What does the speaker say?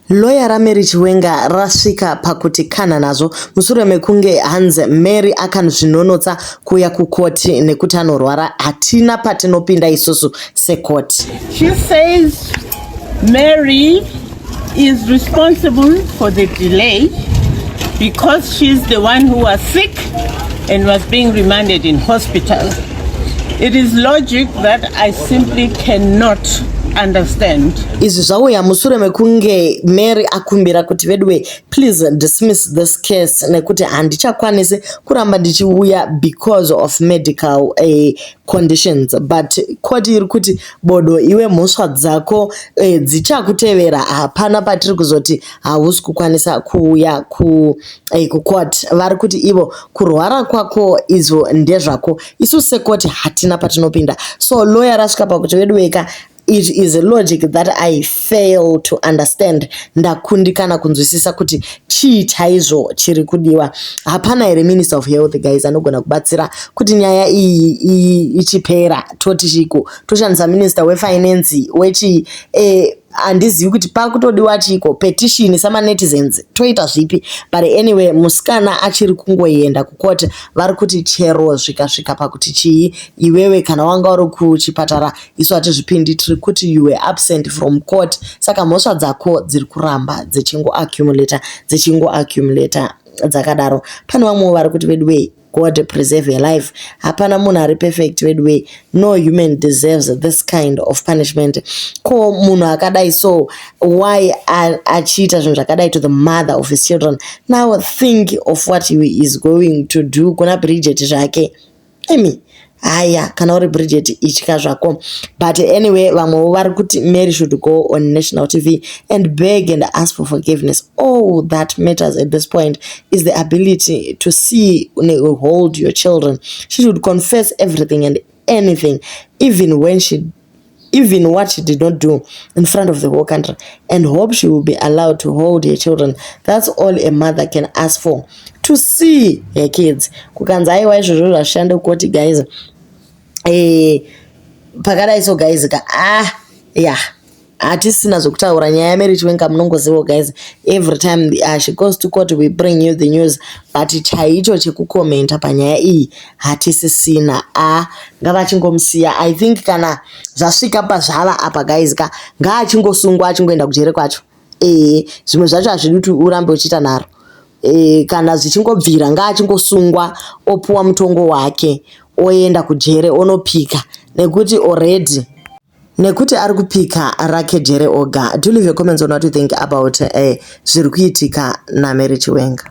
Lawyer raMary Chiwenga rasvika pakuti kana nazvo mushure mekunge hanzi Mary akanzvinonotsa kuuya kukoti nekuti anorwara. Hatina patinopinda isusu sekoti. She says Mary is responsible for the delay because she's the one who was sick and was being remanded in hospital. It is logic that I simply cannot understand. Izvi zvauya mushure mekunge Mary akumbira kuti, "Veduwe, please dismiss this case nekuti handichakwanisi kuramba ndichiuya because of medical conditions." But koti iri kuti, "Bodo iwe, mhosva dzako dzichakutevera. Hapana patiri kuzoti hausi kukwanisa kuuya kucourt." Vari kuti ivo kurwara kwako izvo ndezvako, isu sekoti hatina patinopinda. So lawyer rasvika pakuti, "Veduweka, it is a logic that I fail to understand. Ndakundikana kunzwisisa kuti chii chaizvo chiri kudiwa." Hapana here Minister of Health, guys, anogona kubatsira kuti nyaya iyi ichipera? Toti chiko, toshandisa minister wefinance wechi handizivi kuti pakutodiwa chiko, petition samanetizens, toita zvipi? But anyway, musikana achiri kungoenda kukoti. Vari kuti chero zvikasvika pakuti chii, iwewe kana wanga uri kuchipatara, isu hatizvipindi. Tiri kuti you were absent from court, saka mhosva dzako dziri kuramba dzichingoaccumulata, dzichingoaccumulata dzakadaro. Pane vamwewo vari kuti, "Veduwei, God preserve your life. Hapana munhu ari perfect veduwei. No human deserves this kind of punishment. Ko munhu akadai so, why achiita zvinhu zvakadai to the mother of his children? Now think of what he is going to do kuna Bridget zvake." Imi, haya, kana uri Bridget, itya zvako. But anyway, vamwewo vari kuti Mary should go on national TV and beg and ask for forgiveness. All that matters at this point is the ability to see, hold your children. She should confess everything and anything, even what she did not do, in front of the whole country, and hope she will be allowed to hold her children. That's all a mother can ask for, to see her kids. Kukanzi aiwa, izvozvo zvashande kukoti, guys. Pakadai so, guys ka, ah, yeah, hatisina zvokutaura. Nyaya yaMary Chiwenga munongozivawo, guys, every time she goes to court, we bring you the news, but chaicho chekukomenta panyaya iyi hatisisina. A ngavachingomusiya. I think kana zvasvika pazvava apa, guys ka, ngaachingosungwa, achingoenda kujere kwacho. Ee, zvimwe zvacho hazvidi kuti urambe uchiita nharo. Kana zvichingobvira, ngaachingosungwa, opuwa mutongo wake, oenda kujere, onopika, nekuti already nekuti ari kupika rake jere oga. Do leave your comments on what you think about zviri kuitika naMary Chiwenga.